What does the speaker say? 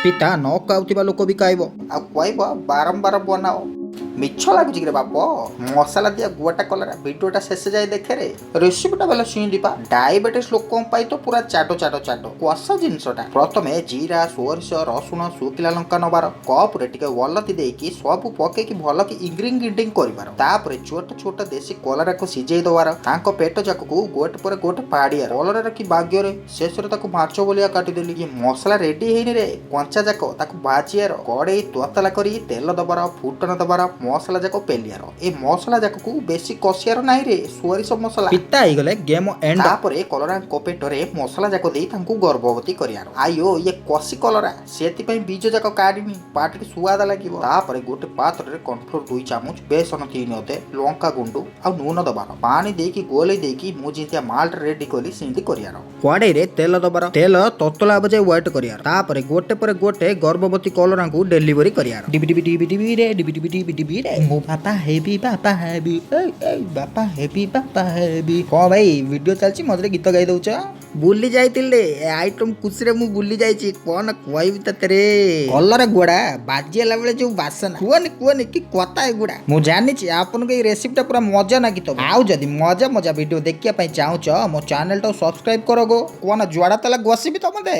ପିତା ନ ଖାଉଥିବା ଲୋକ ବି ଖାଇବ ଆଉ କହିବ ବାରମ୍ବାର ବନାଅ। ମିଛ ଲାଗୁଛି କିରେ ବାପ? ମସଲା ଦିଆ ଗୁଆଟା କଲରା। ଭିଡ଼ିଓଟା ଶେଷ ଯାଏ ଦେଖେରେ। ରେସିପିଟା ବେଲେ ସିନ୍ତି ପା, ଡାଇବେଟିସ୍ ଲୋକଙ୍କ ପାଇଁ ତ ପୁରା ଚାଟ ଚାଟ ଚାଟ କଷା ଜିନିଷଟା। ପ୍ରଥମେ ଜିରା, ସୋରିଷ, ରସୁଣ, ଶୁଖିଲା ଲଙ୍କା ନବାର। କପରେ ଟିକେ ହଳଦୀ ଦେଇକି ସବୁ ପକେଇକି ଭଲକି ଇଗ୍ରିଂ ଗ୍ରିଣ୍ଡିଂ କରିବାର। ତାପରେ ଛୋଟ ଛୋଟ ଦେଶୀ କଲରାକୁ ସିଝେଇ ଦବାର। ତାଙ୍କ ପେଟ ଯାକକୁ ଗୋଟେ ପରେ ଗୋଟେ ପାଡ଼ିଆର। କଲରାର କି ଭାଗ୍ୟରେ, ଶେଷରେ ତାକୁ ମାଛ ଭଳିଆ କାଟିଦେଲି। ଇଏ ମସଲା ରେଡି ହେଇନି ରେ, କଞ୍ଚା ଯାକ ତାକୁ ଭାଜିଆର। କଡ଼େଇ ତତଲା କରି ତେଲ ଦବାର, ଫୁଟଣ ଦବାର, ମସଲା ଯାକ ପେଲିଆର। ଏ ମସଲା ଯାକକୁ ବେଶୀ କଷିଆର ନାହିଁ ରେ, ସୋରିଷ ମସଲା ପିତା ହେଇଗଲେ ଗେମ୍ ଏଣ୍ଡ। ତାପରେ କଲରାଙ୍କ ପେଟରେ ମସଲା ଯାକ ଦେଇ ତାଙ୍କୁ ଗର୍ଭବତୀ କରିଆର। ଆୟୋ, ଇଏ କଷି କଲରା, ସେଥିପାଇଁ ବୀଜ ଯାକ କାଢିନି, ପାଟିକି ସୁଆଦ ଲାଗିବ। ତାପରେ ଗୋଟେ ପାତ୍ରରେ କର୍ଣ୍ଣଫ୍ଲୋର 2 ଚାମଚ, ବେସନ 3 ଅଧେ, ଲଙ୍କା ଗୁଣ୍ଡ ଆଉ ନୁନ ଦବାର। ପାଣି ଦେଇକି ଗୋଲେଇ ଦେଇକି ମୁଁ ଯେମିତିଆ ମାଲଟା ରେଡି କଲି, ସେମିତି କରିଆର। କଡ଼େଇରେ ତେଲ ଦବାର, ତେଲ ତତଲା ହବ ଯାଏ ୱେଟ୍ କରିଆର। ତାପରେ ଗୋଟେ ପରେ ଗୋଟେ ଗର୍ଭବତୀ କଲରାଙ୍କୁ ଡେଲିଭରି କରିଆର। ଡିବି ଡିବି ଡିବି ଡିବି ରେ, ଡିବି ଡିବି ଡିବି ଡିବି ରେ, ମୁଁ ବାପା ହେବି, ବାପା ହେବି, ଏଇ ଏଇ, ବାପା ହେବି, ବାପା ହେବି। କଣ ଭାଇ, ଭିଡିଓ ଚାଲିଛି, ମଝିରେ ଗୀତ ଗାଇ ଦଉଛ? ବୁଲି ଯାଇଥିଲି ଏ ଆଇଟମ ଖୁସିରେ ମୁଁ ବୁଲି ଯାଇଛି। କଣ କହିବି ତତେ ରେ, କଲରା ଗୁଡା ବାଜି ହେଲା ବେଳେ ଯୋଉ ବାସନା, କୁହନି କୁହନି, କି କଥା ଏଗୁଡା। ମୁଁ ଜାଣିଛି ଆପଣଙ୍କୁ ଏଇ ରେସିପିଟା ପୁରା ମଜା ଲାଗିଥିବ। ଆଉ ଯଦି ମଜା ମଜା ଭିଡିଓ ଦେଖିବା ପାଇଁ ଚାହୁଁଛ, ମୋ ଚ୍ୟାନେଲଟାକୁ ସବସ୍କ୍ରାଇବ କର ଗୋ। କୁହନା, ଯୁଆଡା ତାଲା ଘଷିବି ତମତେ।